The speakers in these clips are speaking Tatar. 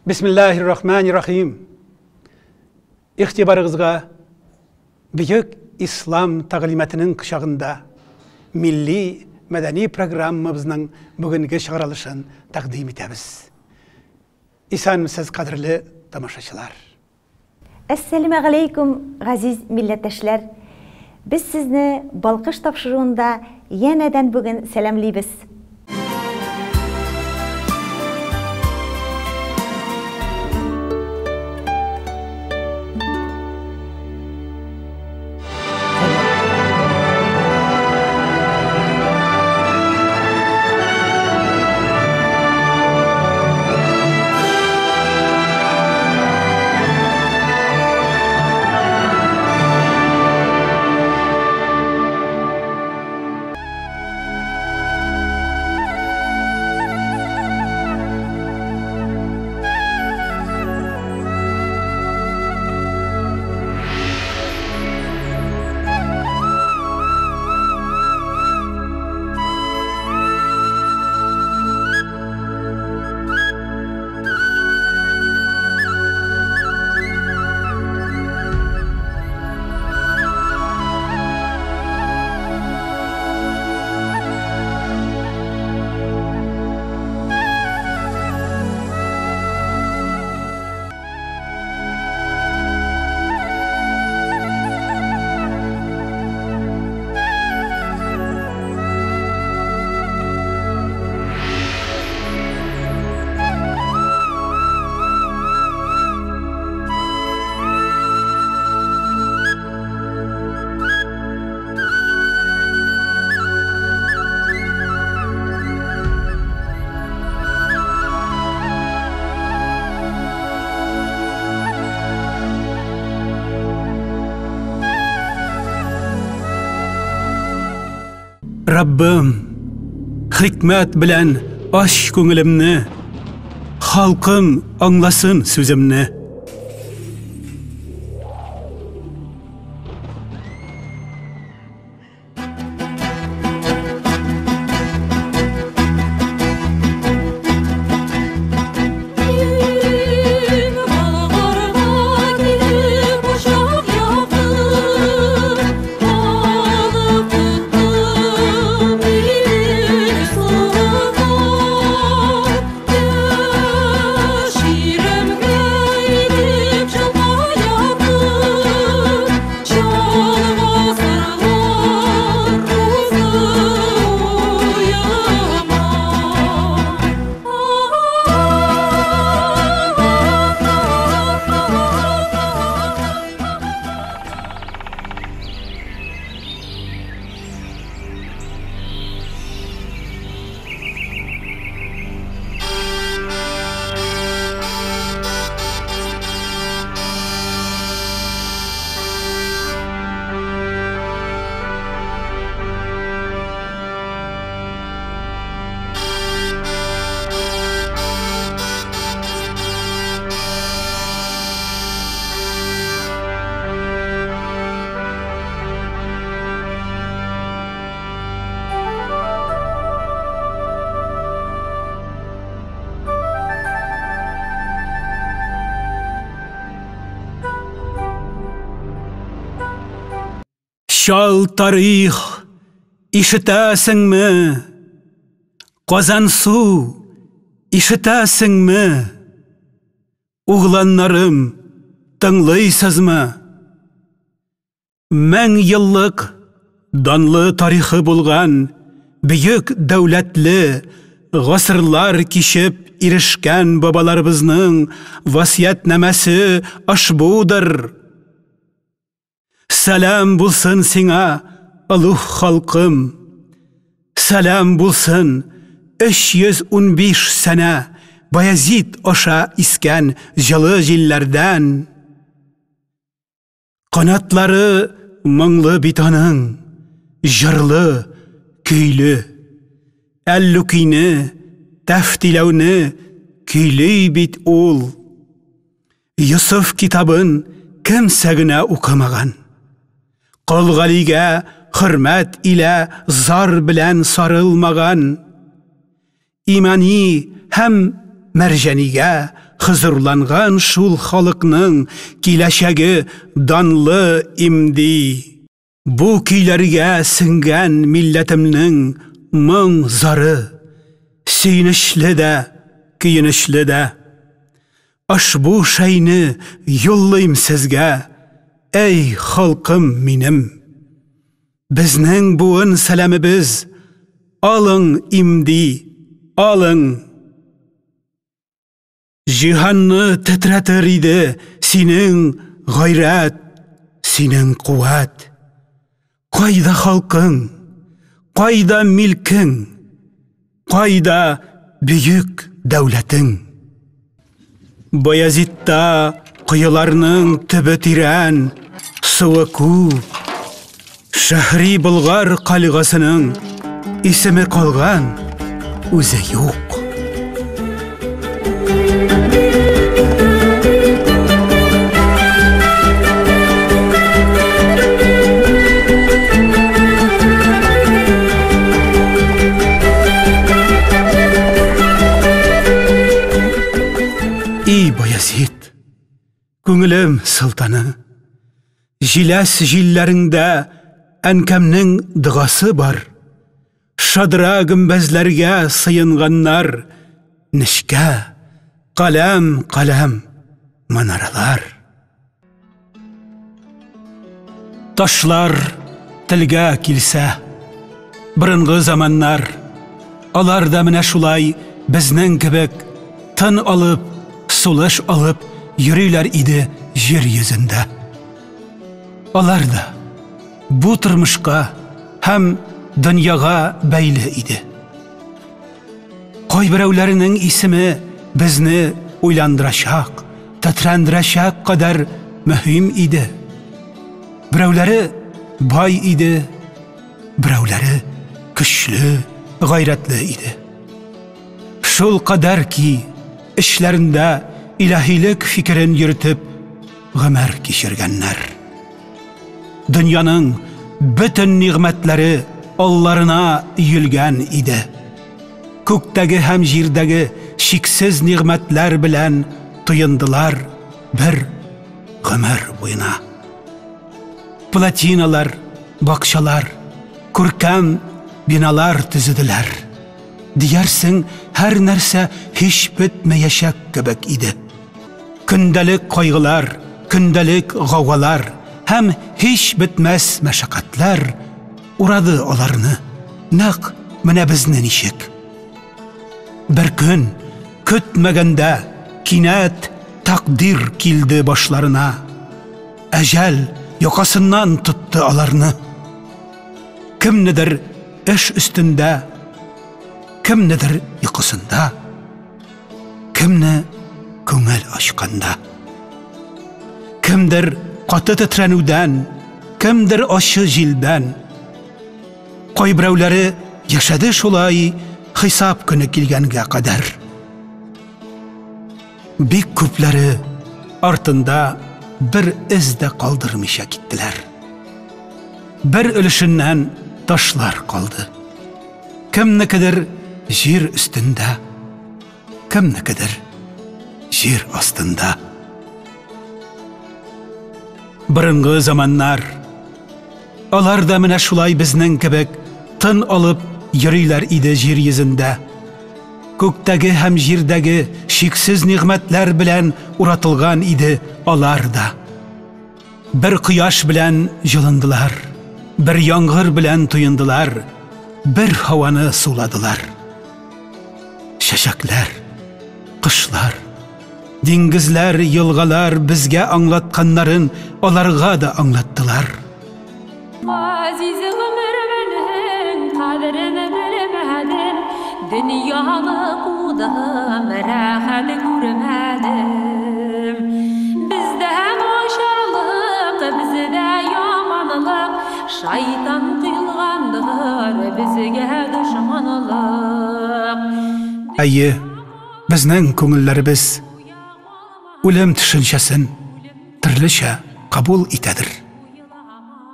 Бисмиллаһир-рахманир-рахим. Игътибарыгызга бөек ислам тәгълиматының кочагында милли мәдәни программабызның бүгенге чыгарылышын тәкъдим итәбез. Исәнмесез, кадерле тамашачылар. Әссәләмәгаләйкүм, газиз милләттәшләр! Без сезне Балкыш тапшыруында янәдән бүген сәламлибез. Раббым, хикмәт белән ач күңелемне, халкым аңласын сүземне. Чал тарих, ишетәсеңме? Казансу, ишетәсеңме? Угланнарым, тыңлыйсызмы? Мең еллык данлы тарихы булган бөек дәүләтле гасырлар кичеп ирешкән бабаларыбызның васыятьнамәсе ошбудыр. Сәлам булсын сиңа, олуг халкым. Сәлам булсын 315 сәнә Баязид аша искән җылы җилләрдән. Канатлары моңлы бит аның, җырлы, көйле. Әллүкине, тәфтиләүне көйли бит ул. Йосыф китабын кемсә генә укымаган. Кол Галигә хөрмәт илә зар белән сарылмаган. Имани һәм Мәрҗанигә хозурланган шул халыкның киләчәге данлы имди. Бу көйләргә сеңгән милләтемнең моң зары, сөенечле дә, көенечле дә. Ошбу шәйне юллыйм сезгә, әй халкым минем. Безнең буын сәламебез, алың имди, алың. Җиһанны тетрәтер иде синең гайрәт, синең куәт. Кайда халкың, кайда милкең, кайда бөек дәүләтең? Баязитта коеларның төбе тирән, суы күп. Шәһри Болгар кальгасының исеме калган, үзе юк. И Баязит, күңелем солтаны! Җиләс җилләреңдә әнкәмнең догасы бар. Шадра гөмбәзләргә сыенганнар, нечкә, каләм-каләм манаралар. Ташлар телгә килсә, борынгы заманнар, алар да менә шулай безнең кебек тын алып, сулыш алып йөриләр иде җир йөзендә. Алар да бу тормышка һәм дөньяга бәйле иде. Кайберәүләренең исеме безне уйландырачак, тетрәндерәчәк кадәр мөһим иде. Берәүләре бай иде, берәүләре көчле, гайрәтле иде. Шул кадәр ки, эчләрендә илаһилек фикерен йөртеп гомер кичергәннәр. Дөньяның бөтен нигъмәтләре алларына өелгән иде. Күктәге һәм җирдәге чиксез нигъмәтләр белән туендылар бер гомер буена. Плотиналар, бакчалар, күркәм биналар төзеделәр. Диярсең, һәр нәрсә һич бетмәячәк кебек иде. Көндәлек кайгылар, көндәлек гаугалар һәм һич бетмәс мәшәкатьләр урады аларны. Нәкъ менә безне ничек. Бер көн, көтмәгәндә, кинәт тәкъдир килде башларына. Әҗәл якасыннан тотты аларны. Кемнедер эш өстендә, кемнедер йокысында, кемне күңел ачканда. Кемдер каты тетрәнүдән, кемдер ачы җилдән. Кайберәүләре яшәде шулай хисап көне килгәнгә кадәр. Бик күпләре артында бер эз дә калдырмыйча киттеләр. Бер өлешеннән ташлар калды. Кемнекедер җир өстендә, кемнекедер җир астында. Борынгы заманнар. Алар да менә шулай безнең кебек тын алып йөриләр иде җир йөзендә. Күктәге һәм җирдәге чиксез нигъмәтләр белән уратылган иде алар да. Бер кояш белән җылындылар, бер яңгыр белән туендылар, бер һаваны суладылар. Чәчәкләр, кошлар, диңгезләр, елгалар безгә аңлатканнарын аларга да аңлаттылар. Газиз гомеремнең кадерен белмәдем, дөньяны кудым, рәхәт күрмәдем. Бездә начарлык, бездә яманлык, шайтан кыйлгандыр безгә дошманлык. Әйе, безнең күңелләребез үлем төшенчәсен төрлечә кабул итәдер.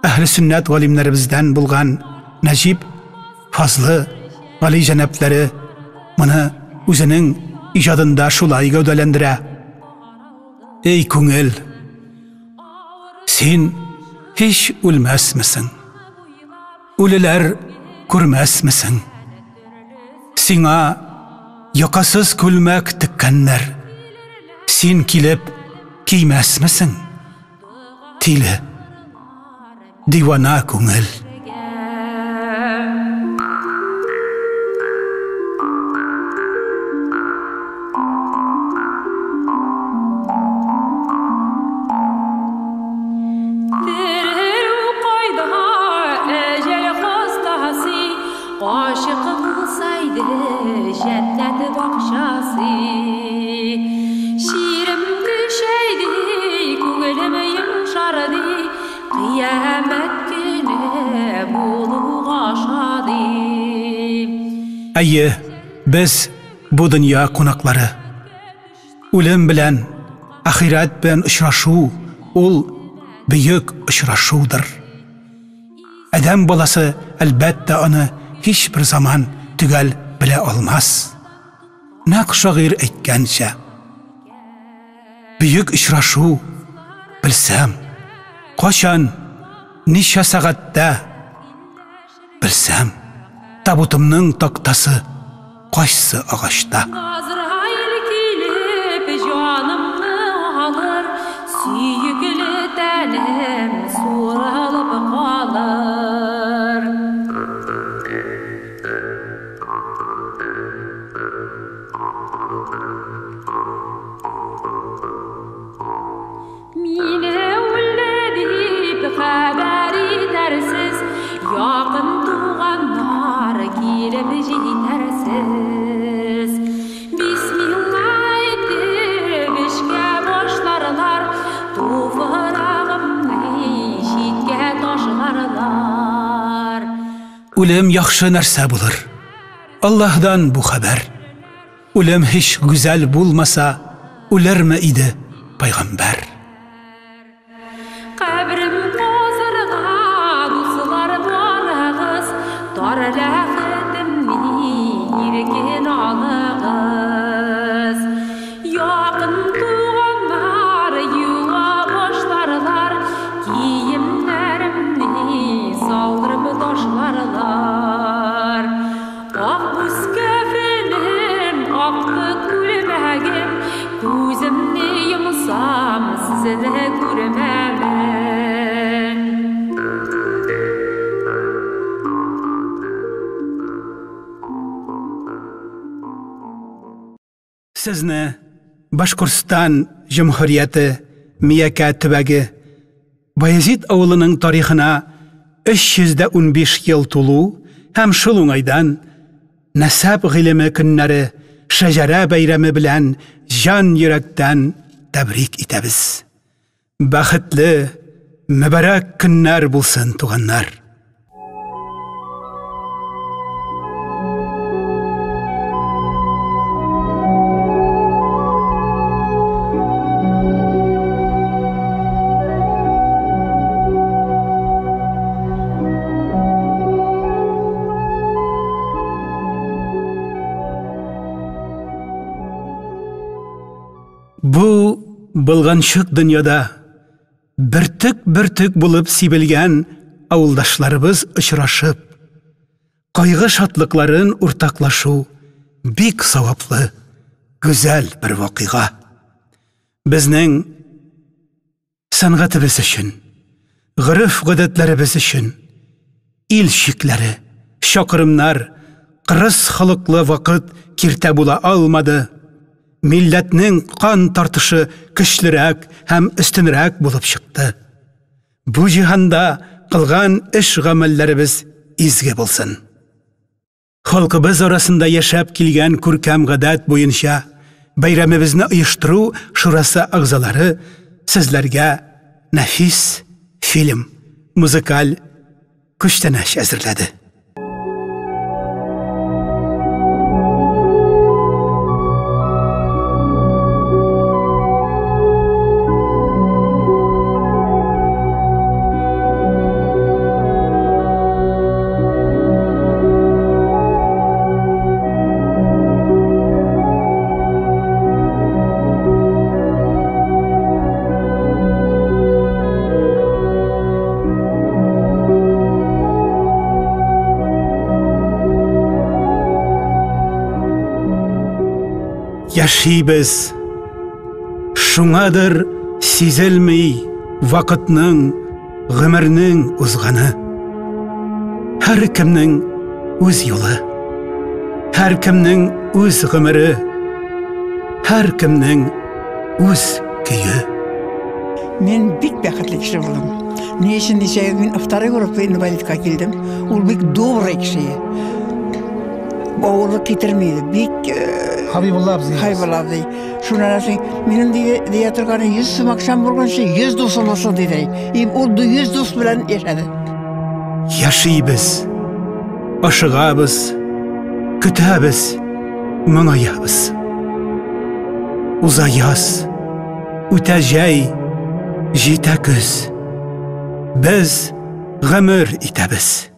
Әһле сөннәт галимнәребездән булган Нәҗип Фазлы Гали җәнәпләре моны үзенең иҗадында шулай гәүдәләндерә. Эй күңел, син һич үлмәсмесең? Үлеләр күрмәсмесең? Сиңа якасыз күлмәк теккәннәр. Син килеп кимәсмесең? Тиле, дивана күңел. Гашык булсайды җәннәт бакчасы. Чирем көчәйде, күңелем йомшарды, Кыямәт көне булуга шадыйм. Әйе, без бу дөнья кунаклары. Үлем белән, ахирәт белән очрашу ул бөек очрашудыр. Адәм баласы, әлбәттә, аны һичбер заман төгәл белә алмас. Нәкъ шагыйрь әйткәнчә, бөек очрашу, белсәм, кайчан, ничә сәгатьтә, белсәм, табутымның тактасы кайсы агачта. Газраил килеп җанымны алыр, сөекле тәнем сурылып калыр. Мине үлде дип хәбәр итәрсез, якын туганнар килеп җитәрсез. Бисмилла әйтеп эшкә башларлар, туфрагымны читкә ташларлар. Үлем яхшы нәрсә булыр. Аллаһдан бу хәбәр. Үлем һич гүзәл булмаса, үлерме иде пайгамбәр? Кабрем казырга, дуслар, барыгыз, тар ләхетемне иркен алыгыз. Якын туганнар юа башларлар, киемнәремне салдырып ташларлар. Ак бүз кәфенем, актык күлмәгем, күземне йомсам, сезне күрмәмен. Сезне Башкортстан Җөмһүрияте Миякә төбәге Баязит авылының тарихына 315 ел тулу һәм шул уңайдан Нәсәп гыйлеме көннәре Шәҗәрә бәйрәме белән җан йөрәктән тәбрик итәбез. Бәхетле, мөбарәк көннәр булсын, туганнар. Бу болганчык дөньяда бөртек-бөртек булып сибелгән авылдашларыбыз очрашып, кайгы-шатлыкларын уртаклашу бик саваплы, гүзәл бер вакыйга. Безнең сәнгатебез өчен, гореф-гадәтләребез өчен ил чикләре, чакрымнар, кырыс холыклы вакыт киртә була алмады. Милләтнең кан тартышы көчлерәк һәм өстенрәк булып чыкты. Бу җиһанда кылган эш-гамәлләребез изге булсын. Халкыбыз арасында яшәп килгән күркәм гадәт буенча бәйрәмебезне оештыру шурасы әгъзалары сезләргә нәфис фильм, музыкаль күчтәнәч әзерләде. Яшибез. Шуңадыр сизелми вакытның, гомернең узганы. Һәркемнең үз юлы, һәркемнең үз гомере, һәркемнең үз көе. Мин бик бәхетле кеше булдым. Ни өчен дисәгез, мин второй группа инвалидка килдем. Ул бик добрый кеше. Авырлык китерми иде. Бик э, Хабибулла абзый. Хабибулла абзый. Шуннан соң минем диде, дия торганы 100 сум акчам булганчы 100 дусым булсын диде. И ул 100 дус белән яшәде. Яшибез, ашыгабыз, көтәбез, моңаябыз. Уза яз, үтә җәй, җитә көз. Без гомер итәбез.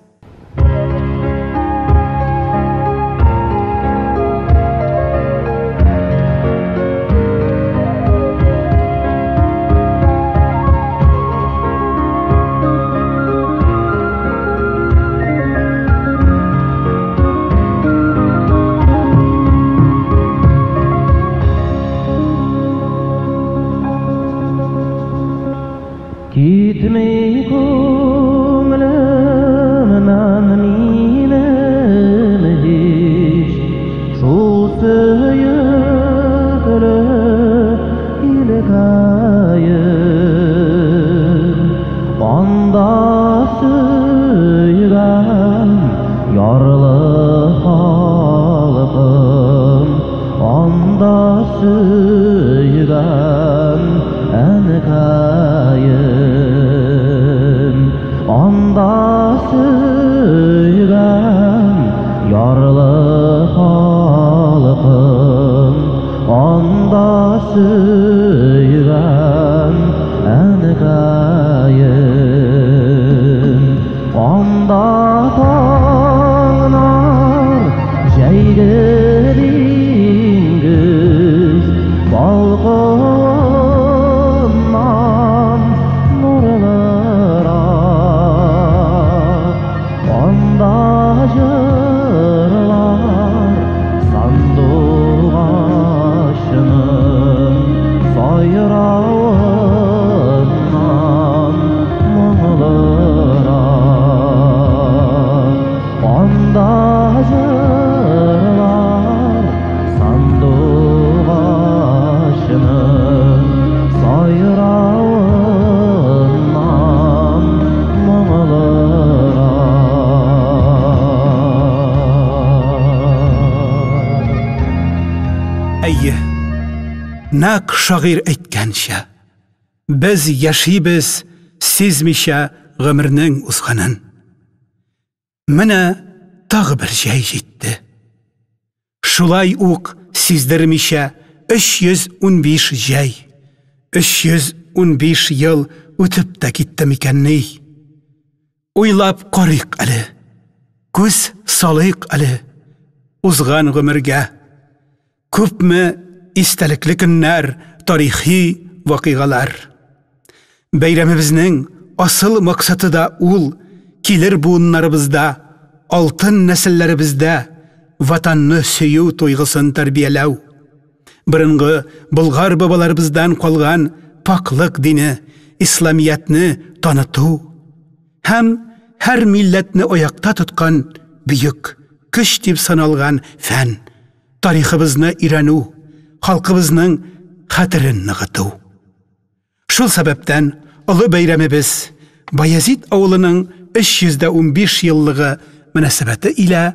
Китми күңлемнән минем һич Шул сөекле илкәем. Анда сөйгән ярлы халкым, Анда сөйгән әнкәем. Анда сөйгән ярлы халкым, Анда сөйгән әнкәем. Анда таңнар, җәйге диңгез балкуыннан нурлырак. Анда җырлар сандугачның сайравыннан моңлырак. Анда җырлар сандугачның сайравыннан моңлырак. Әйе, нәкъ шагыйрь әйткәнчә, без яшибез сизмичә гомернең узганын. Менә тагы бер җәй җитте. Шулай ук сиздермичә 315 җәй, 315 ел үтеп тә китте микәнни? Уйлап карыйк әле, күз салыйк әле узган гомергә. Күпме истәлекле көннәр, тарихи вакыйгалар. Бәйрәмебезнең асыл максаты да ул, килер буыннарыбызда, алтын нәселләребездә Ватанны сөю тойгысын тәрбияләү. Борынгы болгар бабаларыбыздан калган пакьлык дине, исламиятне таныту һәм һәр милләтне аякта тоткан бөек көч дип саналган фән, тарихыбызны өйрәнү, халкыбызның хәтерен ныгыту. Шул сәбәптән олы бәйрәмебез Баязит авылының 315 еллыгы мөнәсәбәте илә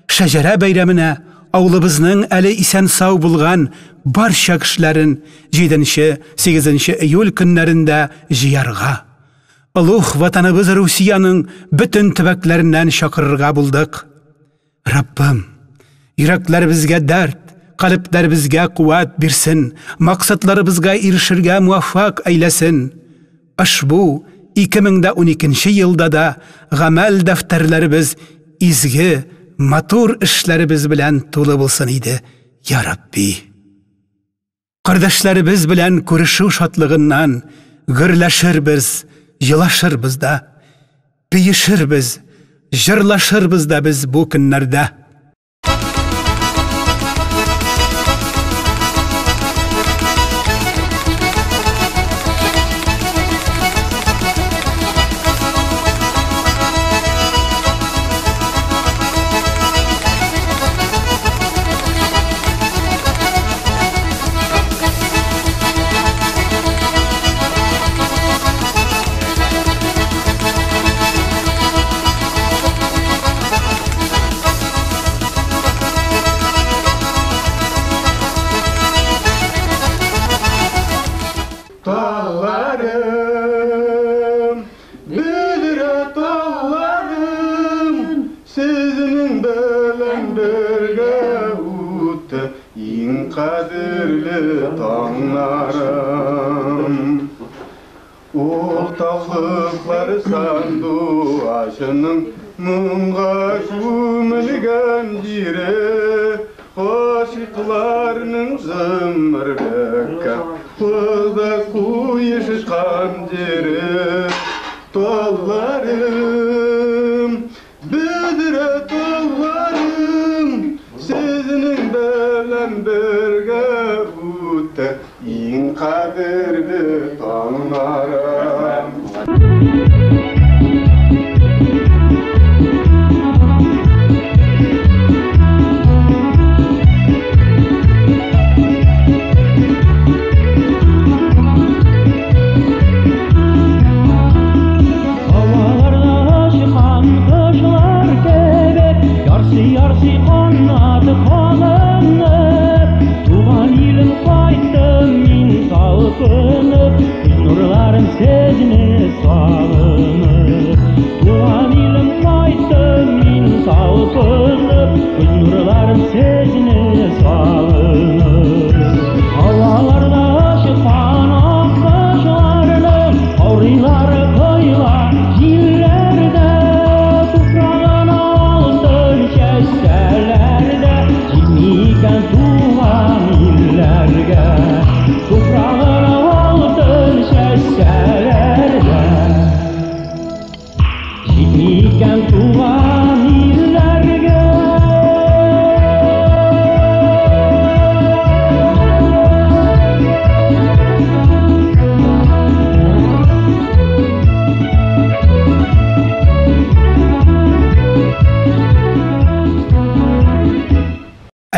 Шәҗәрә бәйрәменә авылыбызның әле исән-сау булган барча кешеләрен 7-8 июль көннәрендә җыярга, олуг Ватаныбыз Русиянең бөтен төбәкләреннән чакырырга булдык. Раббым, йөрәкләребезгә дәрт, калебләребезгә куәт бирсен, максатларыбызга ирешергә муаффак әйләсен. Ошбу 2012 елда да гамәл дәфтәрләребез изге, матур эшләребез белән тулы булсын иде, я Рабби. Кардәшләребез белән күрешү шатлыгыннан гөрләшербез, елашырбыз да, биешербез, җырлашырбыз да без бу көннәрдә. бергә үтте иң кадерле таңнарым. Ул таллыклар сандугачының моңга күмелгән җире, гашыйкларның гомерлеккә вәгъдә куешкан җире. Талларым, бөдрә талларым, сезнең белән бергә үтте иң кадерле таңнарым. Һаваларда очкан кошлар кебек, ярсый-ярсый канаты калынып, туган илем кайттым мин талпынып, күз нурларым сезне сагынып. Туган илем кайттым мин талпынып, күз нурларым сезне сагынып. Һаваларда очкан ак кошларның каурыйлары коела җилләрдә, туфрагына алтын чәчсәләр дә, җитми икән туган илләргә. Туфрагына алтын чәчсәләр дә, җитми икән туган илләргә.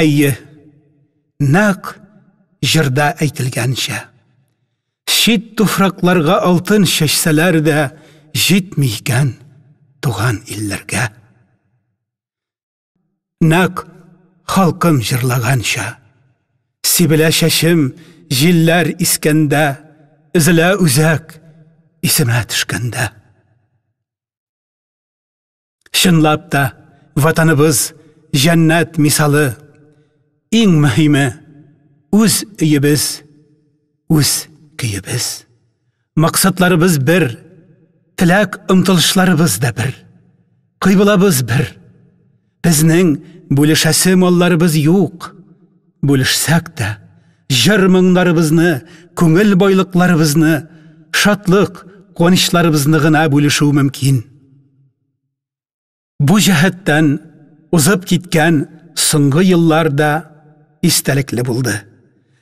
Әйе, нәкъ җырда әйтелгәнчә, чит туфракларга алтын чәчсәләр дә җитми икән туган илләргә. Нәкъ халкым җырлаганча, сибелә чәчем җилләр искәндә, өзелә үзәк исемә төшкәндә. Чынлап та, Ватаныбыз җәннәт мисалы. Иң мөһиме, үз өебез, үз көебез. Максатларыбыз бер, теләк омтылышларыбыз да бер. Кыйблабыз бер. Безнең бүлешәсе малларыбыз юк. Бүлешсәк тә, җыр-моңнарыбызны, күңел байлыкларыбызны, шатлык, куанычларыбызны гына бүлешү мөмкин. Бу җәһәттән узып киткән соңгы еллар да истәлекле булды.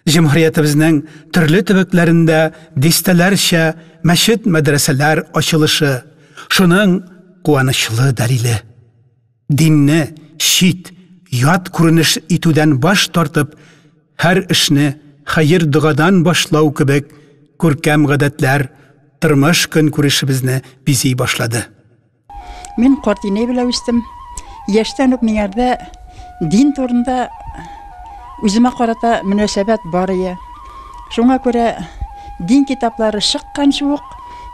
Җөмһүриятебезнең төрле төбәкләрендә дистәләрчә мәчет-мәдрәсәләр ачылышы, шуның куанычлы дәлиле. Динне чит, ят күренеш итүдән баш тартып, һәр эшне хәер-догадан башлау кебек күркәм гадәтләр тормыш-көнкүрешебезне бизи башлады. Мин карт инәй белән үстем. Яшьтән үк миңәрдә дин турында үземә карата мөнәсәбәт бар ие. Шуңа күрә дин китаплары чыкканчы ук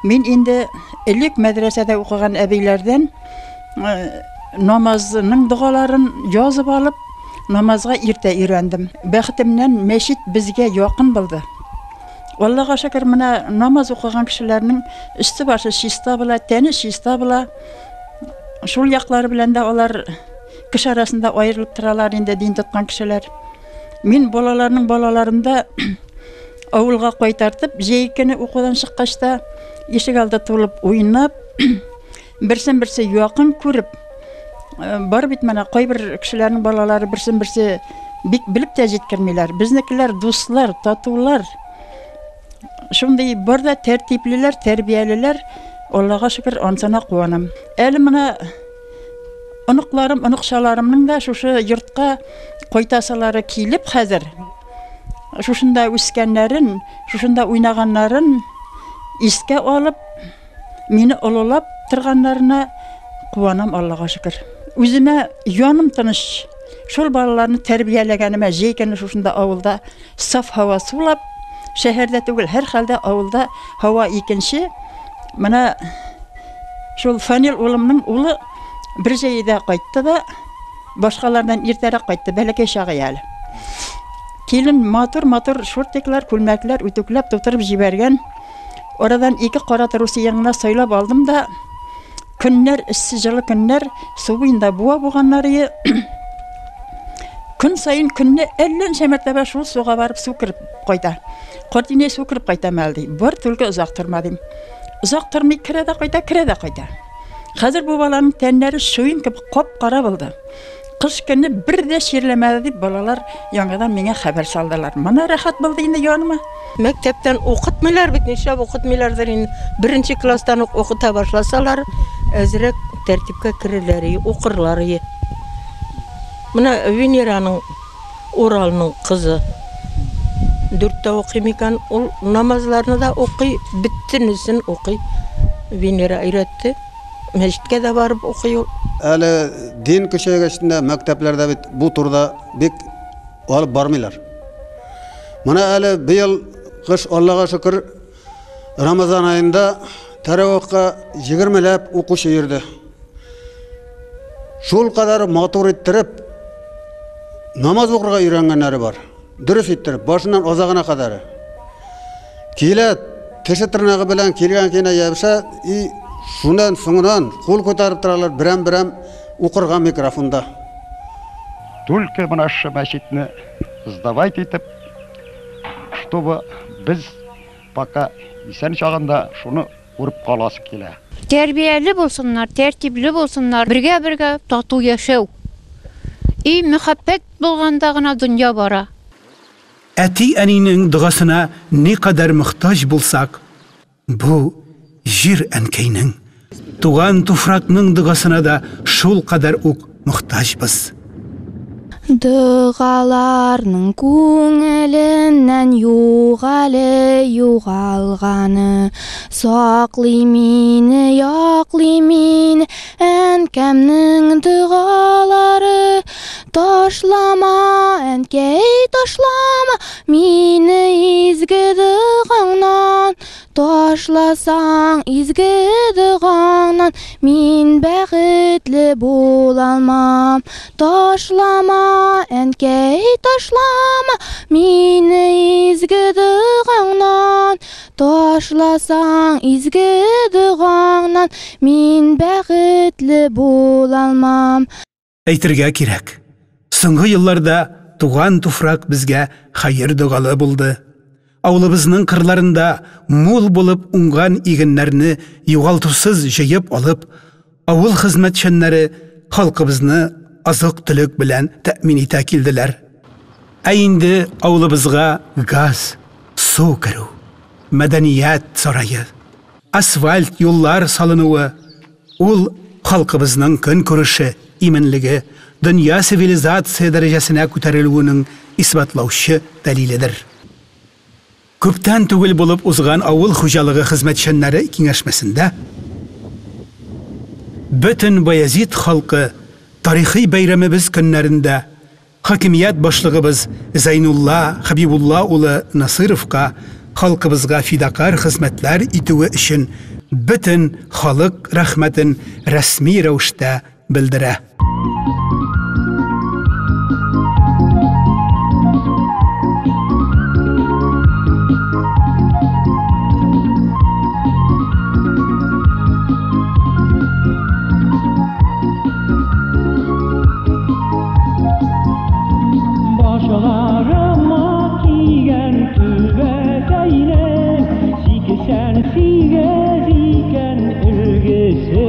мин инде элек мәдрәсәдә укыган әбиләрдән намазның догаларын язып алып, намазга иртә өйрәндем. Бәхетемнән мәчет безгә якын булды. Аллага шөкер, менә намаз укыган кешеләрнең өсте-башы чиста була, тәне чиста була. Шул яклары белән дә алар кеше арасында аерылып торалар инде дин тоткан кешеләр. Мин балаларның балаларында авылга кайтартып, җәй көне укудан чыккач та ишек алды тулып уйнап, берсен берсе якын күреп, э, бар бит менә кайбер кешеләрнең балалары берсен берсе бик белеп тә җиткермиләр. Безнекеләр дуслар, татулар. Шундый бар да тәртиплеләр, тәрбиялеләр. Аллага шөкер, ансына куанам. Әле менә оныкларым, оныкчаларымның да шушы йортка кайтасылары килеп хәзер шушында үскәннәрен, шушында уйнаганнарын искә алып, мине олылап торганнарына куанам, Аллага шөкер. Үземә яным тыныч. Шул балаларны тәрбияләгәнемә җәй көне шушында авылда саф һава сулап, шәһәрдә түгел, һәрхәлдә авылда һава икенче. Менә шул Фанил улымның улы бер җәйдә кайтты да, Башкалардан иртәрәк кайтты, бәләкәй чагы әле. Килен матур-матур шортиклар, күлмәкләр үтүкләп тутырып җибәргән. Арадан ике кара трусы гына сайлап алдым да, көннәр эссе, җылы көннәр, су буенда буа буганнар ие. Көн саен көнне әллә ничә мәртәбә шул суга барып су кереп кайта. Карт инәй су кереп кайтам әле ди. Бар түлке озак торма дим. Озак тормый керә дә кайта, керә дә кайта. Хәзер бу баланың тәннәре чуен кебек кап-кара булды. Кыш көне бер дә чирләмәде дип балалар яңадан миңа хәбәр салдылар. Моны рәхәт булды инде яныма. Мәктәптән укытмыйлар бит, нишләп укытмыйлардыр инде. Беренче класстан ук укыта башласалар, әзрәк тәртипкә керерләр, укырлар. Менә Венераның Уралның кызы дүрттә укый микән, ул намазларны да укый, бөтенесен укый. Венера өйрәтте. Мәчеткә дә барып укый ул. Әле дин көчәйгәч тә мәктәпләрдә бит бу турыда бик алып бармыйлар. Менә әле быел кыш, Аллага шөкер, Рамазан аенда тәравихка 20ләп укучы йөрде. Шул кадәр матур иттереп намаз укырга өйрәнгәннәре бар. Дөрес иттереп, башыннан азагына кадәр. Килә, теше тырнагы белән килгән кинә ябыша, и шуннан соңыннан кул күтәреп торалар, берәм-берәм укырга микрофонда. Только менә шушы мәчетне сдавать итеп, чтобы без пока исән чагында шуны күреп каласы килә. Тәрбияле булсыннар, тәртипле булсыннар, бергә-бергә тату яшәү. И мәхәббәт булганда гына дөнья бара. Әти-әнинең догасына никадәр мохтаҗ булсак, бу җир әнкәйнең, туган туфракның догасына да шул кадәр үк мохтаҗбыз. Дұғаларның күңіленнән юк әле югалганы. Саклый мине, яклый мине әнкәмнең дұғалары. Ташлама, әнкәй, ташлама мине изге дұғаңнан. Ташласаң изге дұғаңнан мин бәхетле булалмам. Ташлама, әнкәй, ташлама мине изге дұғаңнан. Ташласаң изге дұғаңнан мин бәхетле булалмам. Әйтергә кирәк, соңгы елларда туган туфрак безгә хәер догалы булды. Авылыбызның кырларында мул булып уңган игеннәрне югалтусыз җыеп алып, авыл хезмәтчәннәре халкыбызны азык-төлек белән тәэмин итә килделәр. Ә инде авылыбызга газ, су керү, мәдәният сарае, асфальт юллар салынуы, ул халкыбызның көнкүреше, иминлеге, дөнья цивилизация дәрәҗәсенә күтәрелүенең исбатлаучы дәлиледер. Күптән түгел булып узган авыл хуҗалыгы хезмәтчәннәре киңәшмәсендә бөтен Баязит халкы тарихи бәйрәмебез көннәрендә хакимият башлыгыбыз Зәйнулла Хабибулла улы Насыровка халкыбызга фидакар хезмәтләр итүе өчен бөтен халык рәхмәтен рәсми рәвештә белдерә. Башларыма кигән түбәтәйнең 88 икән өлгесе.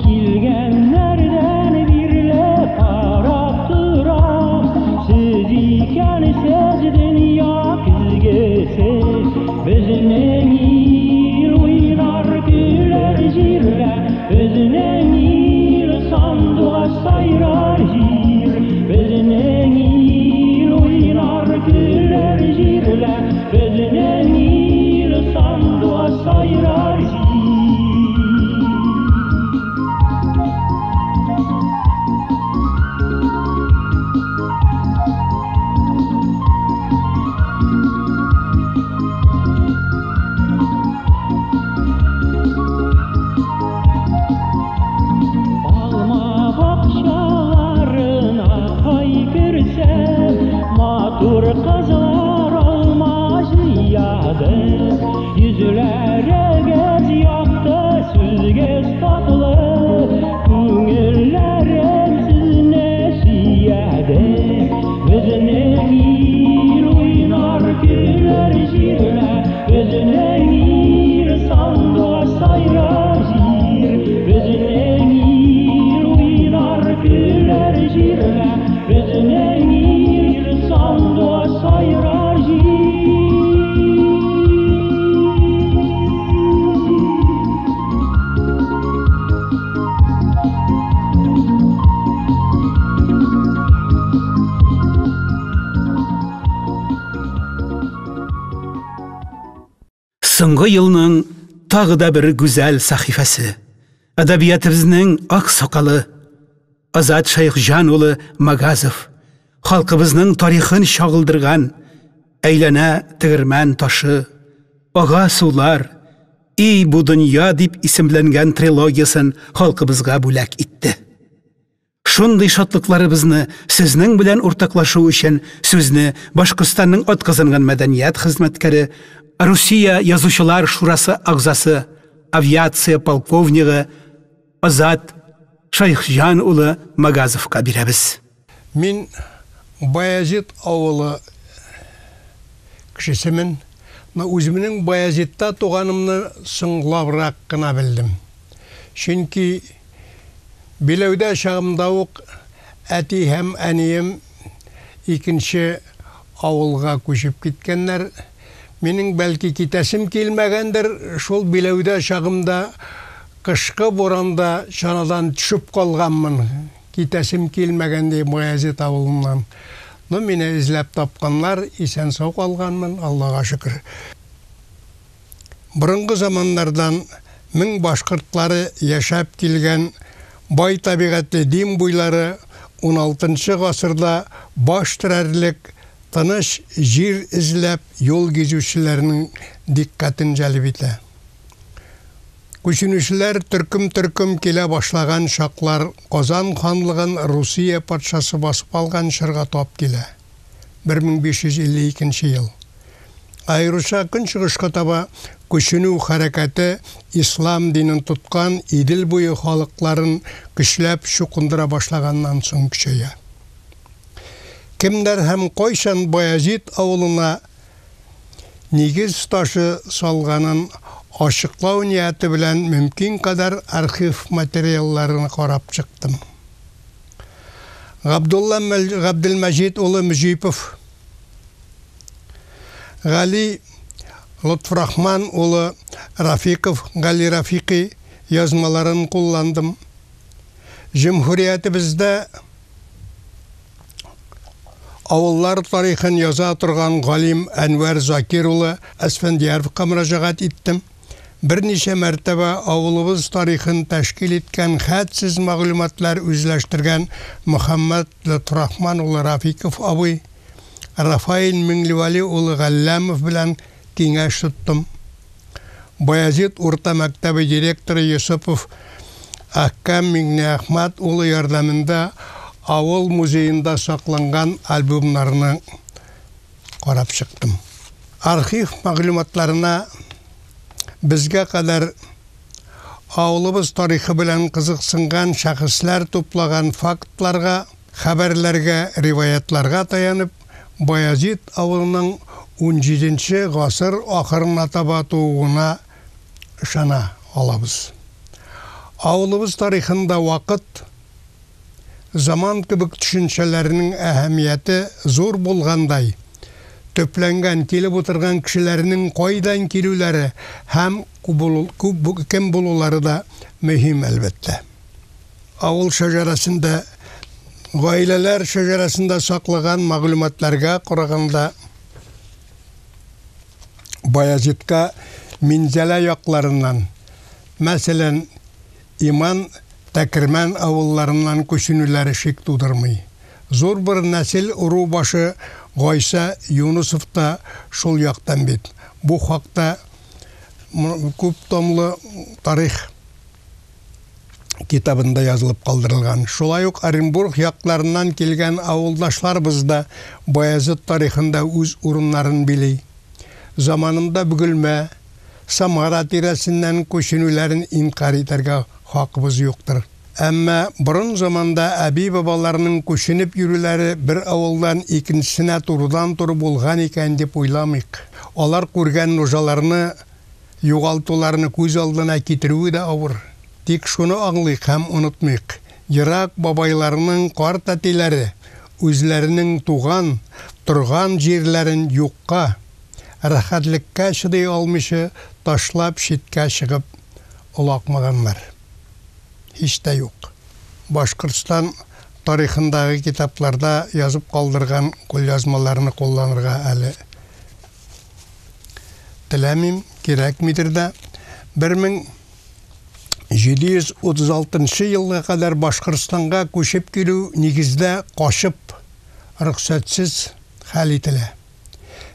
Килгәннәрдән бирле карап торам, сез икәнсез дөнья көзгесе. Безнең ил уйнар көләр җирдә, безнең ил сандугач сайрар җир. Безнең ил йөрсәм, матур кызлар алма җыяды. Йөзләрегез якты, сүзегез татлы, күңелләрем сезне сөяде. Безнең ил уйнар, көләр җирдә, безнең ил сандугач сайрар җир. Безнең ил уйнар, көләр җирдә, безнең ил сандугач сайрар җир. Соңгы елның тагы да бер гүзәл сәхифәсе. Әдәбиятыбызның ак сакалы Азат Шәйхҗан улы Магазов халкыбызның тарихын чагылдырган Әйләнә тегермән ташы, Ага сулар, И бу дөнья дип исемләнгән трилогиясен халкыбызга бүләк итте. Шундый шатлыкларыбызны сезнең белән уртаклашу өчен сүзне Башкортстанның атказанган мәдәният хезмәткәре, Русия Язучылар шурасы әгъзасы, авиация полковнигы Азат Шәйхҗан улы Магазовка бирәбез. Мин Баязит авылы кешесемен, но үземнең Баязитта туганымны соңлабрак кына белдем. Чөнки Биләүдә чагымда ук әти һәм әнием икенче авылга күчеп киткәннәр. Минең, бәлки, китәсем килмәгәндер, шул Биләүдә чагымда кышкы буранда чанадан төшеп калганмын. Китәсем килмәгән, ди, Баязит авылыннан. Ну, мине эзләп тапканнар, исән-сау калганмын, Аллага шөкер. Борынгы заманнардан мең башкортлары яшәп килгән бай табигатьле Дим буйлары уналтынчы гасырда баш терәрлек тыныч җир эзләп юл гизүчеләрнең дикъкатен җәлеп итә. Күченүчеләр төркем-төркем килә башлаган чаклар Казан ханлыгын Русия патшасы басып алган чорга тап килә, 1552 нче ел. Аеруча көнчыгышка таба күченү хәрәкәте ислам динен тоткан Идел буе халыкларын көчләп чукындыра башлаганнан соң көчәя. Кемнәр һәм кайчан Баязит авылына нигез ташы салганын ачыклау нияте белән мөмкин кадәр архив материалларын карап чыктым. Габдулла Габделмәҗит улы Мөҗипов, Гали Лотфрахман улы Рафиков, Гали Рафики язмаларын кулландым. Җөмһүриятебездә авыллар тарихын яза торган галим Әнвәр Закир улы Әсфәндияровка мөрәҗәгать иттем. Берничә мәртәбә авылыбыз тарихын тәшкил иткән хәтсез мәгълүматлар үзләштергән Мөхәммәт Лотрахман улы Рафиков абый, Рафаэль Миңлевали улы Галләмов белән киңәш тоттым. Баязит урта мәктәбе директоры Йосыпов Әхкәм Миңнеәхмәт улы ярдәмендә авыл музеенда сакланган альбомнарны карап чыктым. Архив мәгълүматларына безгә кадәр авылыбыз тарихы белән кызыксынган шәхесләр туплаган фактларга, хәбәрләргә, риваятьләргә таянып, Баязит авылының унҗиденче гасыр ахырына таба тууына ышана алабыз. Авылыбыз тарихында вакыт, Заман кебек төшенчәләрнең әһәмияте зур булгандай, төпләнгән, килеп утырган кешеләрнең кайдан килүләре һәм кем булулары да мөһим, әлбәттә. Авыл шәҗәрәсендә, гаиләләр шәҗәрәсендә саклаган мәгълүматларга караганда, Баязитка Минзәлә якларыннан, мәсәлән, Иман, Тәкермән авылларыннан күченүләре шик тудырмый. Зур бер нәсел-ыру башы Гайсә Юнысов та шул яктан бит. Бу хакта күп томлы тарих. Китабында язылып калдырылган. Шулай ук Оренбург якларыннан килгән авылдашларыбыз да Баязет тарихында үз урыннарын били. Заманында Бөгелмә, Самара тирәсеннән күченүләрен инкарь итәргә хакыбыз юктыр. Әмма борын заманда әби-бабаларның күченеп йөрүләре бер авылдан икенчесенә турыдан-туры булган икән дип уйламыйк. Алар күргән нужаларны, югалтуларны күз алдына китерүе дә авыр. Тик шуны аңлыйк һәм онытмыйк, ерак бабайларның карт әтиләре үзләренең туган, торган җирләрен юкка, рәхәтлеккә чыдый алмыйча ташлап читкә чыгып олакмаганнар. Һич тә юк. Башкортстан тарихындагы китапларда язып калдырган кулъязмаларны кулланырга әле теләмим, кирәкмидер дә. 1736 нчы елга кадәр Башкортстанга күчеп килү нигездә качып, рөхсәтсез хәл ителә.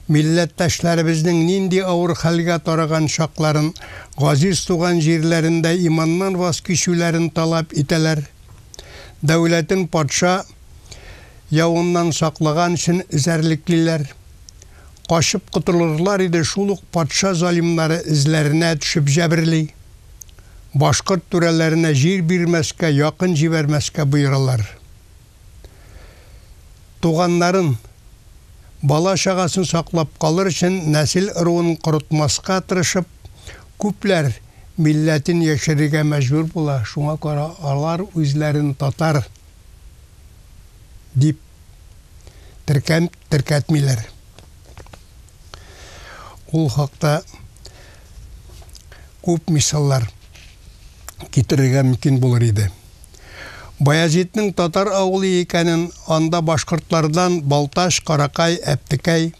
Милләттәшләребезнең нинди авыр хәлгә тарыган чакларын, газиз туган җирләрендә иманнан ваз кичүләрен таләп итәләр. Дәүләтен патша явыннан саклаган өчен эзәрлеклиләр. Качып котылырлар иде, шул ук патша залимнары эзләренә төшеп җәберли. Башкорт түрәләренә җир бирмәскә, якын җибәрмәскә боералар. Туганнарын, бала-чагасын саклап калыр өчен нәсел-ыруын корытмаска тырышып, күпләр милләтен яшерергә мәҗбүр була, шуңа күрә алар үзләрен татар дип теркәм, теркәтмиләр. Ул хакта күп мисаллар китерергә мөмкин булыр иде. Баязитның татар авылы икәнен анда башкортлардан Балтач, Каракай, Әптекәй,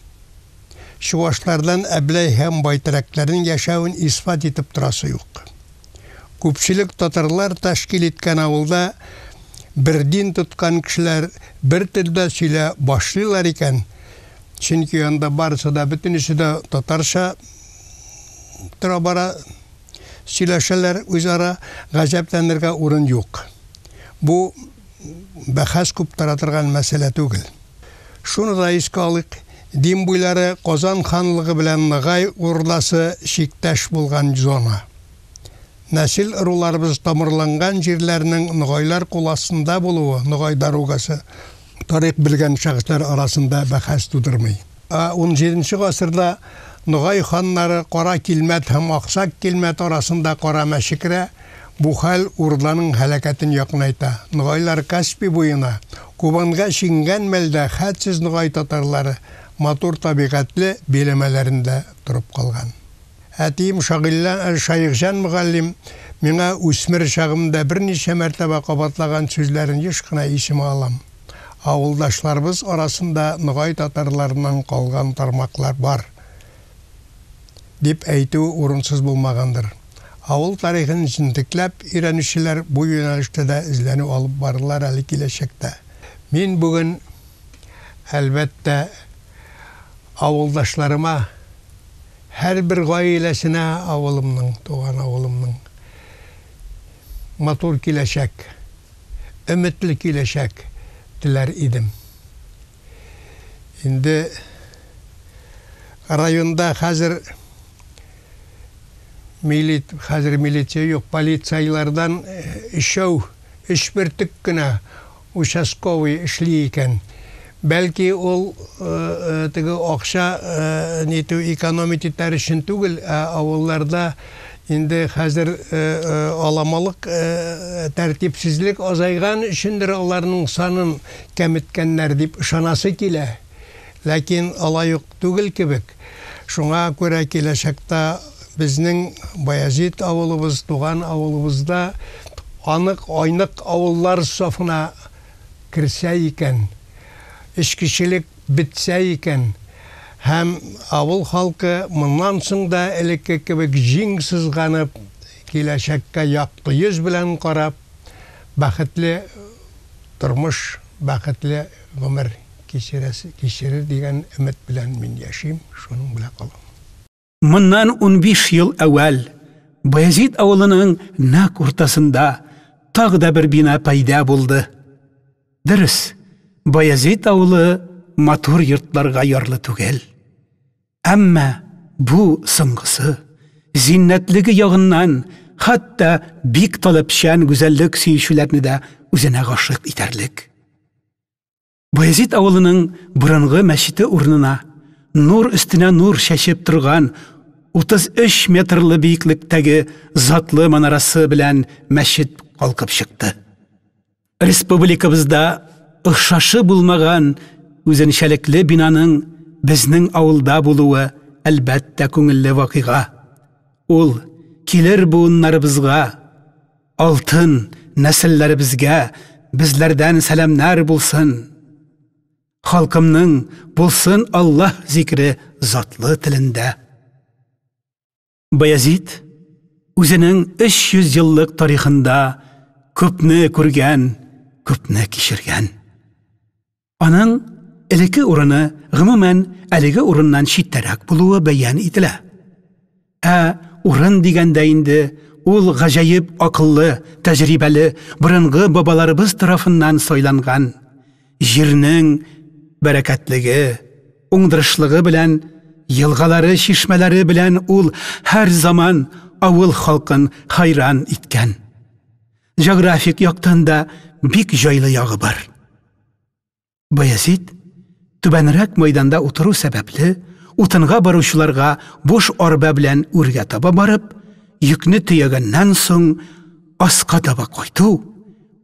чувашлардан Әбләй һәм Байтөрәкләрнең яшәвен исбат итеп торасы юк. Күпчелек татарлар тәшкил иткән авылда бер дин тоткан кешеләр бер телдә сөйлә башлыйлар икән, чөнки анда барысы да, бөтенесе дә татарча тора-бара сөйләшәләр үзара, гаҗәпләнергә урын юк. Бу бәхәс куптара торган мәсьәлә түгел. Шуны да искә алыйк, Дим буйлары Казан ханлыгы белән Ногай Урдасы чиктәш булган зона. Нәсел-ыруларыбыз тамырланган җирләрнең ногайлар кул астында булуы, Ногай дорогасы, тарих белгән шәхесләр арасында бәхәс тудырмый. Ә унҗиденче гасырда ногай ханнары Кара Килмәт һәм Аксак Килмәт арасында кара мәче керә, Бу хәл Урданың һәлакәтен якынайта. Ногайлар Каспий буена, Кубанга чигенгән мәлдә хәтсез ногай татарлары матур табигатьле биләмәләрендә торып калган. Әтием Шагыйльлә Шаехҗан мөгаллим миңа үсмер чагымда берничә мәртәбә кабатлаган сүзләрен еш кына исемә алам. Авылдашларыбыз арасында ногай татарларыннан калган тармаклар бар. Дип әйтү урынсыз булмагандыр. Авыл тарихын җентекләп өйрәнүчеләр бу юнәлештә дә эзләнү алып барырлар әле киләчәктә. Мин бүген, әлбәттә, авылдашларыма, һәрбер гаиләсенә авылымның, туган авылымның матур киләчәк, өметле киләчәк теләр идем. Инде районда хәзер милит, хәзер милиция юк, полицайлардан өчәү, өч бөртек кенә участковый эшли икән. Бәлки ул теге акча нитү экономить итәр өчен түгел, ә авылларда инде хәзер аламалык, тәртипсезлек азайган өчендер аларның санын кәметкәннәр дип ышанасы килә. Ләкин алай ук түгел кебек. Шуңа күрә киләчәктә безнең Баязит авылыбыз, туган авылыбызда анык, айнык авыллар сафына керсә икән, эчкечелек бетсә икән һәм авыл халкы моннан соң да элекке кебек җиң сызганып, киләчәккә якты йөз белән карап, бәхетле Тормыш, бәхетле гомер кичерәсе, кичерер дигән өмет белән мин яшим, шуның белән калам. Моннан 15 ел әүвәл, Баязит авылының нәкъ уртасында, тагы да бер бина пәйда булды. Дөрес, Баязит авылы матур йортларга ярлы түгел. Әмма бу соңгысы зиннәтлеге ягыннан хәтта бик таләпчән гүзәллек сөючеләрне дә үзенә гашыйк итәрлек. Баязит авылының борынгы мәчете урынына нур өстенә нур чәчеп торган 33 метрлы биеклектәге затлы манарасы белән мәчет калкып чыкты. Республикабызда охшашы булмаган үзенчәлекле бинаның безнең авылда булуы, әлбәттә, күңелле вакыйга. Ул килер буыннарыбызга, алтын нәселләребезгә безләрдән сәламнәр булсын. Халкымның булсын Аллаһ зикре затлы телендә. Баязит үзенең 300 еллык тарихында күпне күргән, күпне кичергән. Аның элекке урыны, гомумән, әлеге урыннан читтәрәк булуы бәян ителә. Ә урын дигәндә инде ул гаҗәеп акыллы, тәҗрибәле борынгы бабаларыбыз тарафыннан сайланган җирнең бәрәкәтлеге, уңдырышлыгы белән, елгалары, чишмәләре белән ул һәр заман авыл халкын хайран иткән. Географик яктан да бик җайлы ягы бар. Баязит түбәнрәк майданда утыру сәбәпле, утынга баручыларга буш арба белән үргә таба барып, йөкне төягәннән соң аска таба кайту,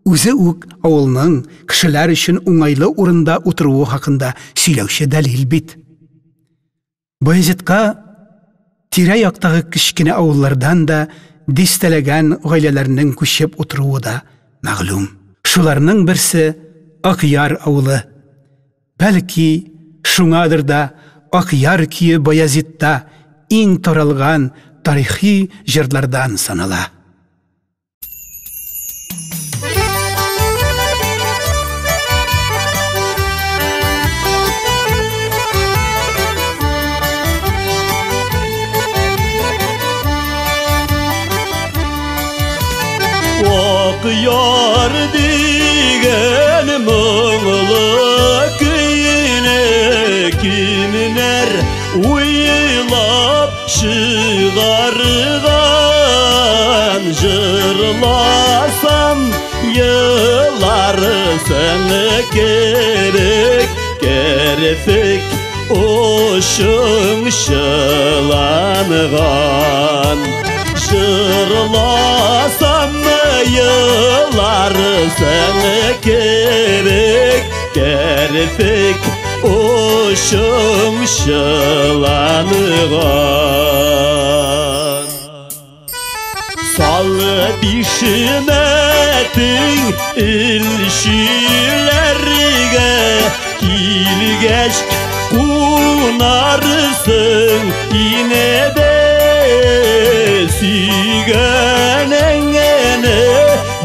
үзе үк авылның кешеләр өчен уңайлы урында утыруы хакында сөйләүче дәлил бит. Баязитка тирә-яктагы кечкенә авыллардан да дистәләгән гаиләләрнең күчеп утыруы да мәгълүм. Шуларның берсе Акъяр авылы. Бәлки, шуңадыр да Акъяр көе Баязитта иң таралган тарихи җырлардан санала. Акъяр дигән моңлы көйне кемнәр уйлап чыгарган? Җырласам еларсың кебек, керфек очың чыланган. Җырласам еларсың кебек, керфек очың чыланган. Сал бишмәтең илчеләргә килгәч кунарсың инде. Сөйгәнеңне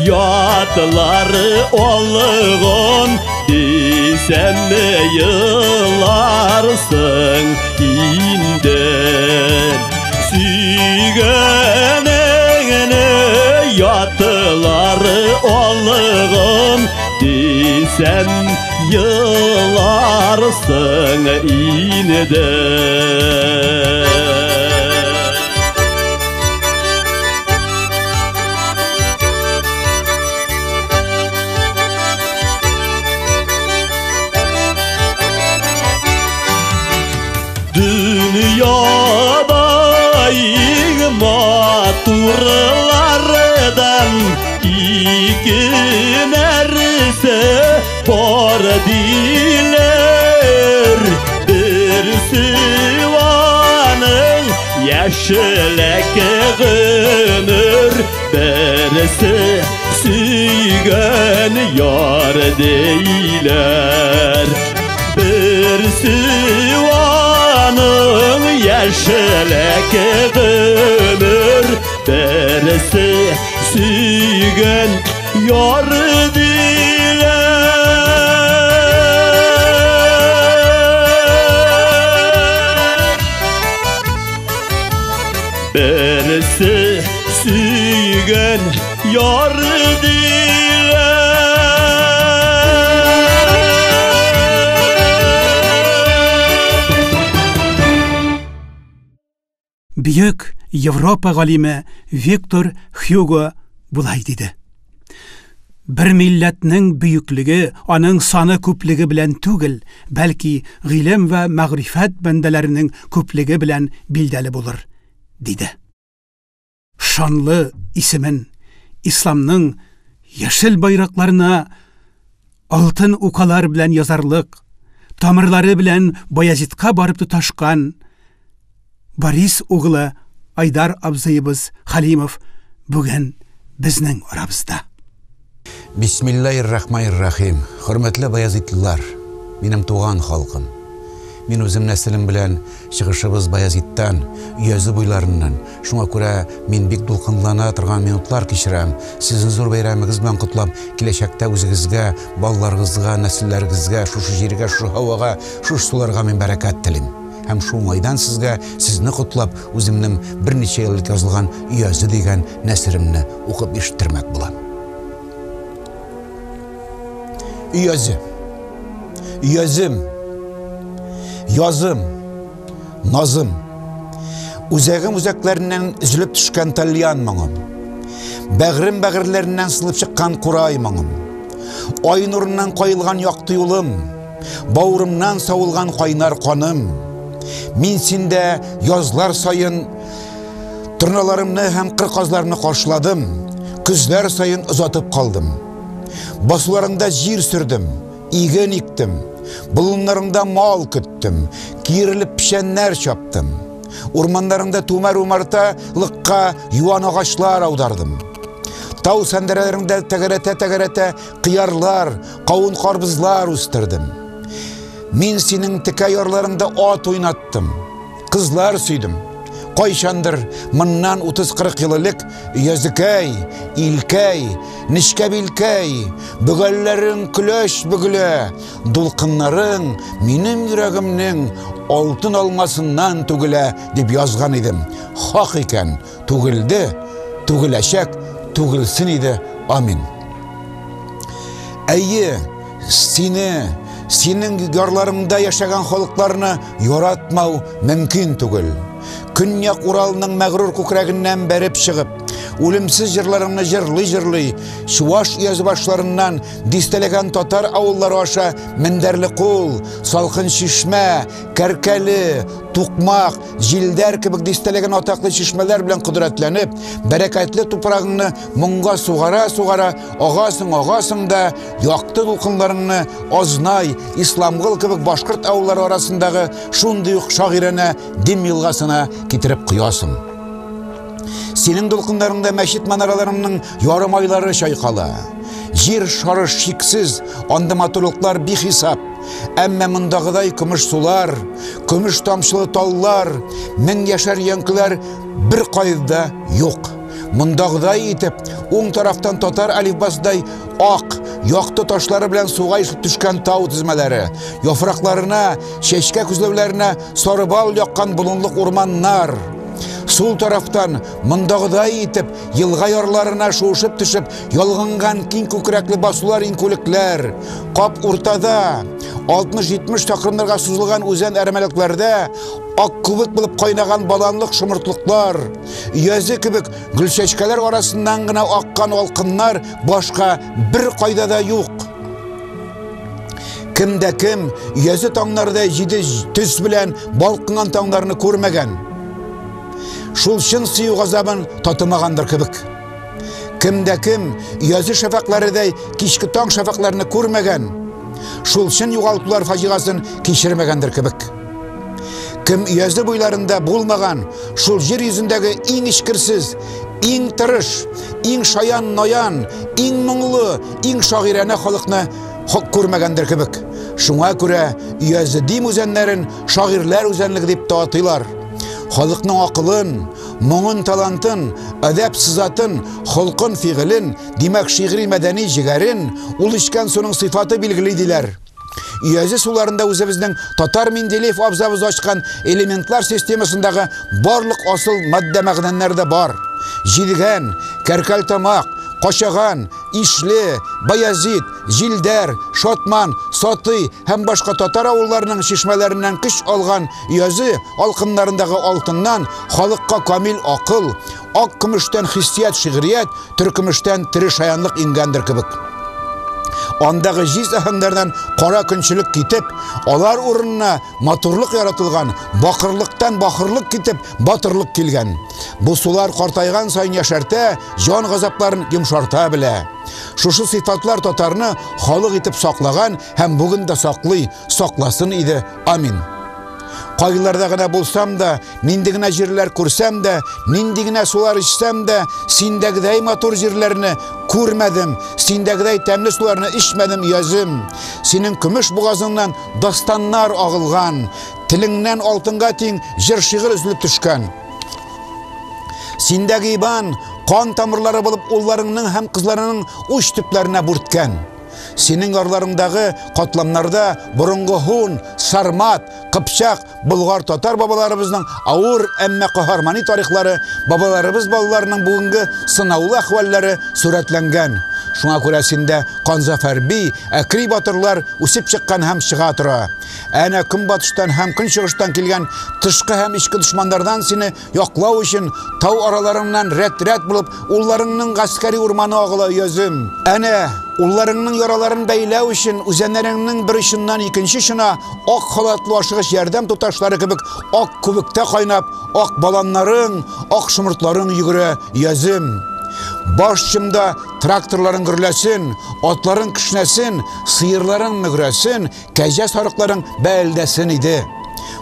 ятлар алган дисәм еларсың инде. Сөйгәнеңне ятлар алган дисәм еларсың инде. Дөньяда иң матурлардан ике нәрсә бар диләр. Берсе аның яшьлек гомер, берсе сөйгән яр диләр. Берсе аның яшьлек гомер, берсе сөйгән яр диләр. Берсе сөйгән яр диләр. Бөек Европа галиме Виктор Хьюго болай диде. Бер милләтнең бөеклеге аның саны күплеге белән түгел, бәлки гыйлем вә мәгърифәт бәндәләренең күплеге белән билдәле булыр, диде. Шанлы исемен исламның яшел байракларына алтын укалар белән язарлык, тамырлары белән Баязитка барып тоташкан Борис углы Айдар абзыебыз Халимов бүген безнең арабызда. Бисмиллаһир-рахманир-рахим. Хөрмәтле баязитлылар, минем туган халкым. Мин үзем нәселем белән чыгышыбыз Баязиттан, өязе буйларыннан. Шуңа күрә мин бик дулкынлана торган минутлар кичерәм. Сезне зур бәйрәмегез белән котлап, киләчәктә үзегезгә, балаларыгызга, нәселләрегезгә, шушы җиргә, шушы һавага, шушы суларга мин бәрәкәт телим. Һәм шул уңайдан сезгә, сезне котлап, үземнең берничә ел элек язылган Өязе дигән нәсеремне укып ишеттермәк булам. Өязе. Өязем. Язым. Назым. Үзәгем үзәкләреннән өзелеп төшкән тальян моңым. Бәгърем бәгырьләреннән сызылып чыккан курай моңым. Ай нурыннан каелган якты юлым. Бавырымнан савылган кайнар каным. Мин синдә язлар саен торналарымны һәм кыр казларымны каршыладым. Көзләр саен озатып калдым. Басуларыңда җир сөрдем, иген иктем. Болыннарыңда мал көттем, киерелеп печәннәр чаптым. Урманнарыңда түмәр умарта лыкка юан агачлар аудардым. Тау сәндерәләреңдә тәгәрәтә-тәгәрәтә кыярлар, кавын-карбызлар үстердем. Мин синең текә ярларыңда ат уйнаттым, кызлар сөйдем. Кайчандыр моннан 30-40 ел элек Языкай, Илкәй, Нечкәбилкәй, бөгәлләрең көләч бөгелә, дулкыннарың минем йөрәгемнең алтын алмасыннан түгелә, дип язган идем. Хак икән, түгелде, түгеләчәк, түгелсен иде. Амин. Әйе, сине, синең ярларыңда яшәгән халыкларны яратмау мөмкин түгел. Көньяк Уралның мәгърур күкрәгеннән бәреп чыгып, үлемсез җырларыңны җырлый-җырлый, Чуаш өязе башларыннан дистәләгән татар авыллары аша Мендәрле кул, Салкын чишмә, Кәркәле, Тукмак, Җилдәр кебек дистәләгән атаклы чишмәләр белән кодрәтләнеп, бәрәкәтле тупрагыңны моңга сугара-сугара агасың, агасың да, якты дулкынларыңны Азнай, Исламгыл кебек башкорт авыллары арасындагы шундый ук шагыйранә Дим елгасына китереп коясың. Синең дулкыннарыңда мәчет манараларының ярым айлары чайкала. Җир шары шиксез, анда матурлыклар бихисап. Әмма мондагыдай көмеш сулар, көмеш тамчылы таллар, мең яшәр өянкеләр бер кайда юк. Мондагыдай итеп, уң тарафтан татар әлифбасыдай ак, якты ташлары белән суга ишелеп төшкән тау тезмәләре, яфракларына, чәчкә күзләүләренә сары бал яккан болынлык урманнар. Сул тарафтан мондагыдай итеп елга ярларына шуышып төшеп ялганган киң күкрәкле басулар иңкүлекләр, кап уртада 60-70 чакрымнарга сузылган үзән әрәмәлекләрдә ак күбек булып кайнаган баланлык шомыртлыклар, өязе кебек гөлчәчкәләр арасыннан гына аккан алкыннар башка бер кайда да юк. Кем дә кем өязе таңнардай җиде төс белән балкынган таңнарны күрмәгән. Шул чын сөю газабын татымагандыр кебек. Кем дә кем өязе шәфәкъләредәй кичке таң шәфәкъләрне күрмәгән, шул чын югалтулар фаҗигасын кичермәгәндер кебек. Кем өязе буйларында булмаган, шул җир йөзендәге иң эчкерсез, иң тырыш, иң шаян-наян, иң моңлы, иң шагыйранә халыкны хак күрмәгәндер кебек. Шуңа күрә өязе Дим үзәннәрен шагыйрьләр үзәнлеге дип тә атыйлар. Халыкның акылын, моңын, талантын, әдәп сызатын, холкын, фигылен, димәк, шигъри мәдәни җегәрен ул эчкән суның сыйфаты билгели диләр. Өязе суларында үзебезнең татар Менделеев абзабыз ачкан элементлар системасындагы барлык асыл матдә мәгъдәннәр дә бар. Җидегән, кәркәл тамак, Качаган, Ишле, Баязит, Җилдәр, Шатман, Сатый һәм башка татар авылларының чишмәләреннән көч алган өязе алкымнарындагы алтыннан халыкка камил акыл, ак көмештән хиссият шигърият, төркемештән тере шаянлык иңгәндер кебек. Андагы җиз аһәңнәрдән кара көнчелек китеп, алар урынына матурлык яратылган, бакырлыктан бахырлык китеп, батырлык килгән. Бу сулар картайган саен яшәртә, җан газапларын йомшарта белә. Шушы сыйфатлар татарны халык итеп саклаган һәм бүген дә саклый, сакласын иде. Амин. Кайларда гына булсам да, нинди генә җирләр күрсәм дә, нинди генә сулар эчсәм дә, синдәгедәй матур җирләрне күрмәдем, синдәгедәй тәмле суларны эчмәдем, язым. Синең көмеш бугазыңнан дастаннар агылган, телеңнән алтынга тиң җыр-шигырь өзелеп төшкән. Синдәге ибан кан тамырлары булып улларыңның һәм кызларыңның уч төпләренә бүрткән. Синең ярларыңдагы катламнарда борынгы һун, сармат, кыпчак, болгар, татар бабаларыбызның авыр, әмма каһармани тарихлары, бабаларыбыз балаларының бүгенге сынаулы әхвәлләре сурәтләнгән. Шуңа күрә синдә Канзафар би, Әкри батырлар үсеп чыккан һәм чыга тора. Әнә көнбатыштан һәм көнчыгыштан килгән тышкы һәм эчке дошманнардан сине яклау өчен тау араларыңнан рәт-рәт булып улларыңның гаскәри урманы агыла өязем. Әнә улларыңның яраларын бәйләү өчен үзәннәреңнең бер очыннан икенче очына ак халатлы ашыгыч ярдәм туташлары кебек ак күбектә кайнап, ак баланнарың, ак шомыртларың йөгерә өязем. Баш чымда тракторларың гөрләсен, атларың кешнәсен, сыерларың мөгрәсен, Кәҗә сарыкларың бәэлдәсен иде.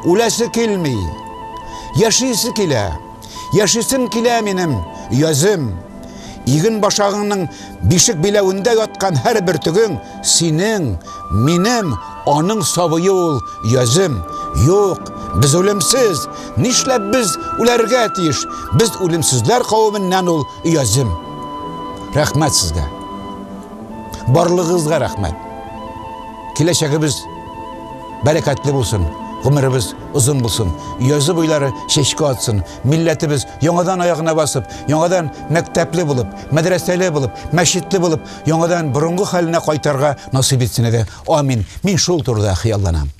Үләсе килми. Яшисе килә. Яшисем килә минем, язым. Иген башагыңның бишек биләвендә яткан һәр бөртегең синең, минем, аның сабые ул, язым. Юк, без үлемсез. Нишләп без үләргә тиеш? Без үлемсезләр кавеменнән ул, язым. Рәхмәт сезгә. Барлыгыгызга рәхмәт. Киләчәгебез бәрәкәтле булсын, гомеребез озын булсын, язы буйлары чәчкә атсын, милләтебез яңадан аягына басып, яңадан мәктәпле булып, мәдрәсәле булып, мәчетле булып, яңадан борынгы хәленә кайтарга насыйп итсен иде. Амин. Мин шул турыда хыялланам.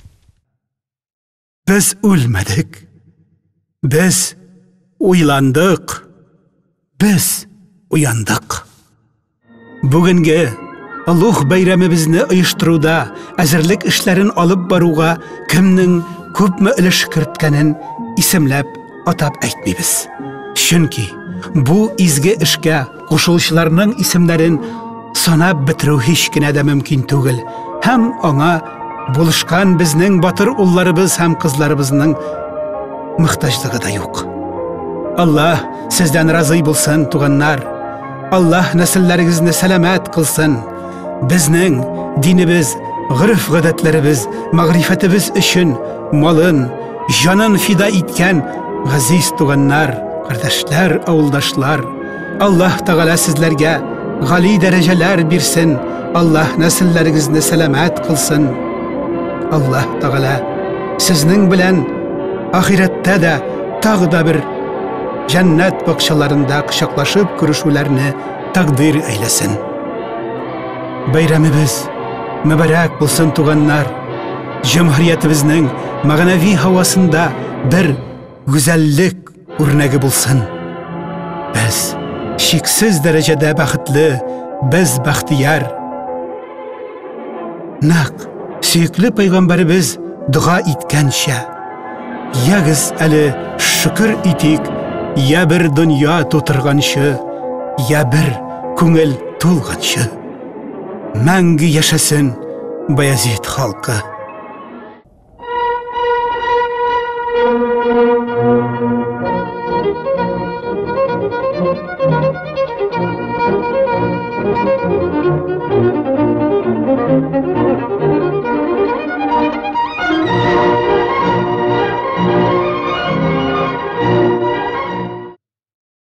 Без үлмәдек. Без уйландык. Без уяндык. Бүгенге олуг бәйрәмебезне оештыруда әзерлек эшләрен алып баруга кемнең күпме өлеш керткәнен исемләп атап әйтмибез. Чөнки бу изге эшкә кушылучыларның исемнәрен санап бетерү һич кенә дә мөмкин түгел һәм аңа булышкан безнең батыр улларыбыз һәм кызларыбызның мохтаҗлыгы да юк. Аллаһ сездән разый булсын, туганнар. Аллаһ нәселләрегезне сәламәт кылсын. Безнең динебез, гореф-гадәтләребез, мәгърифәтебез өчен малын, җанын фида иткән газиз туганнар, кардәшләр, авылдашлар. Аллаһ Тәгалә сезләргә гали дәрәҗәләр бирсен, Аллаһ нәселләрегезне сәламәт кылсын. Аллаһ Тәгалә сезнең белән ахирәттә дә тагы да бер җәннәт бакчаларында кочаклашып күрешүләрне тәкъдир әйләсен. Бәйрәмебез мөбарәк булсын, туганнар. Җөмһүриятебезнең мәгънәви һавасында бер гүзәллек үрнәге булсын. Без чиксез дәрәҗәдә бәхетле, без бәхтияр. Нәкъ сөекле пәйгамбәребез дога иткәнчә, ягез әле шөкер итик, я бер дөнья тутырганчы, я бер күңел тулганчы. Мәңге яшәсен Баязит халкы.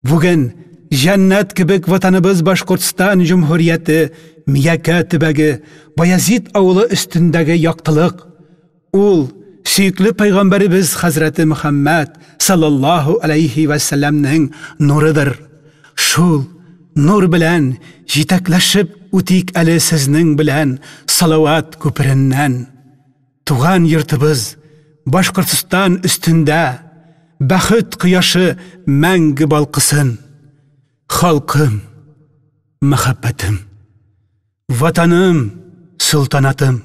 Бүген җәннәт кебек ватаныбыз Башкортстан Җөмһүрияте Миякә төбәге Баязит авылы өстендәге яктылык ул сөекле пәйгамбәребез хәзрәте Мөхәммәд саллаллаһу алейхи вә сәлләмнең нурыдыр. Шул нур белән җитәкләшеп үтик әле сезнең белән Салават күпереннән. Туган йортыбыз Башкортстан өстендә бәхет кояшы мәңге балкысын. Халкым, мәхәббәтем, Ватаным, солтанатым.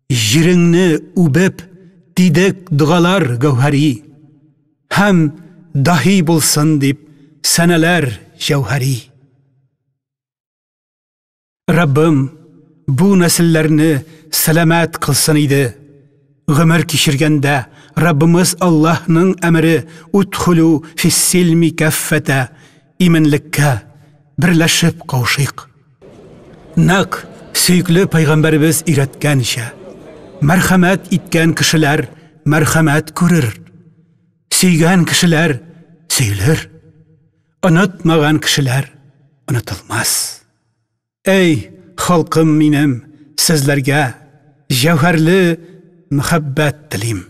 Җиреңне үбеп, дидек догалар гәүһәри. Һәм даһи булсын дип сәнәләр җәүһәри. Раббым бу нәселләрне сәламәт кылсын иде. Гомер кичергәндә Раббымыз Аллаһның әмере Удхулю фиссильми кәффәтә иминлеккә берләшеп каушыйк. Нәкъ сөекле пәйгамбәребез өйрәткәнчә, мәрхәмәт иткән кешеләр мәрхәмәт күрер, сөйгән кешеләр сөелер, онытмаган кешеләр онытылмас. Әй, халкым минем, сезләргә җәүһәрле мәхәббәт телим.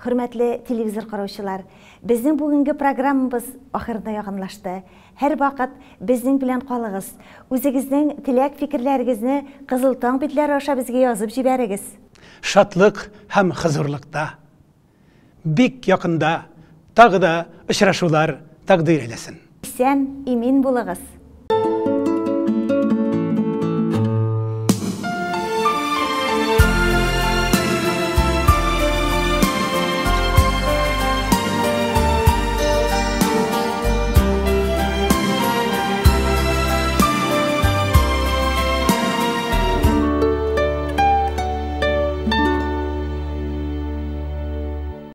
Хөрмәтле телевизор караучылар, безнең бүгенге программабыз ахырына якынлашты. Һәрвакыт безнең белән калыгыз. Үзегезнең теләк фикерләрегезне Кызыл таң битләре аша безгә язып җибәрегез. Шатлык һәм хозурлыкта. Бик якында тагы да очрашулар тәкъдир әйләсен. Исән, имин булыгыз.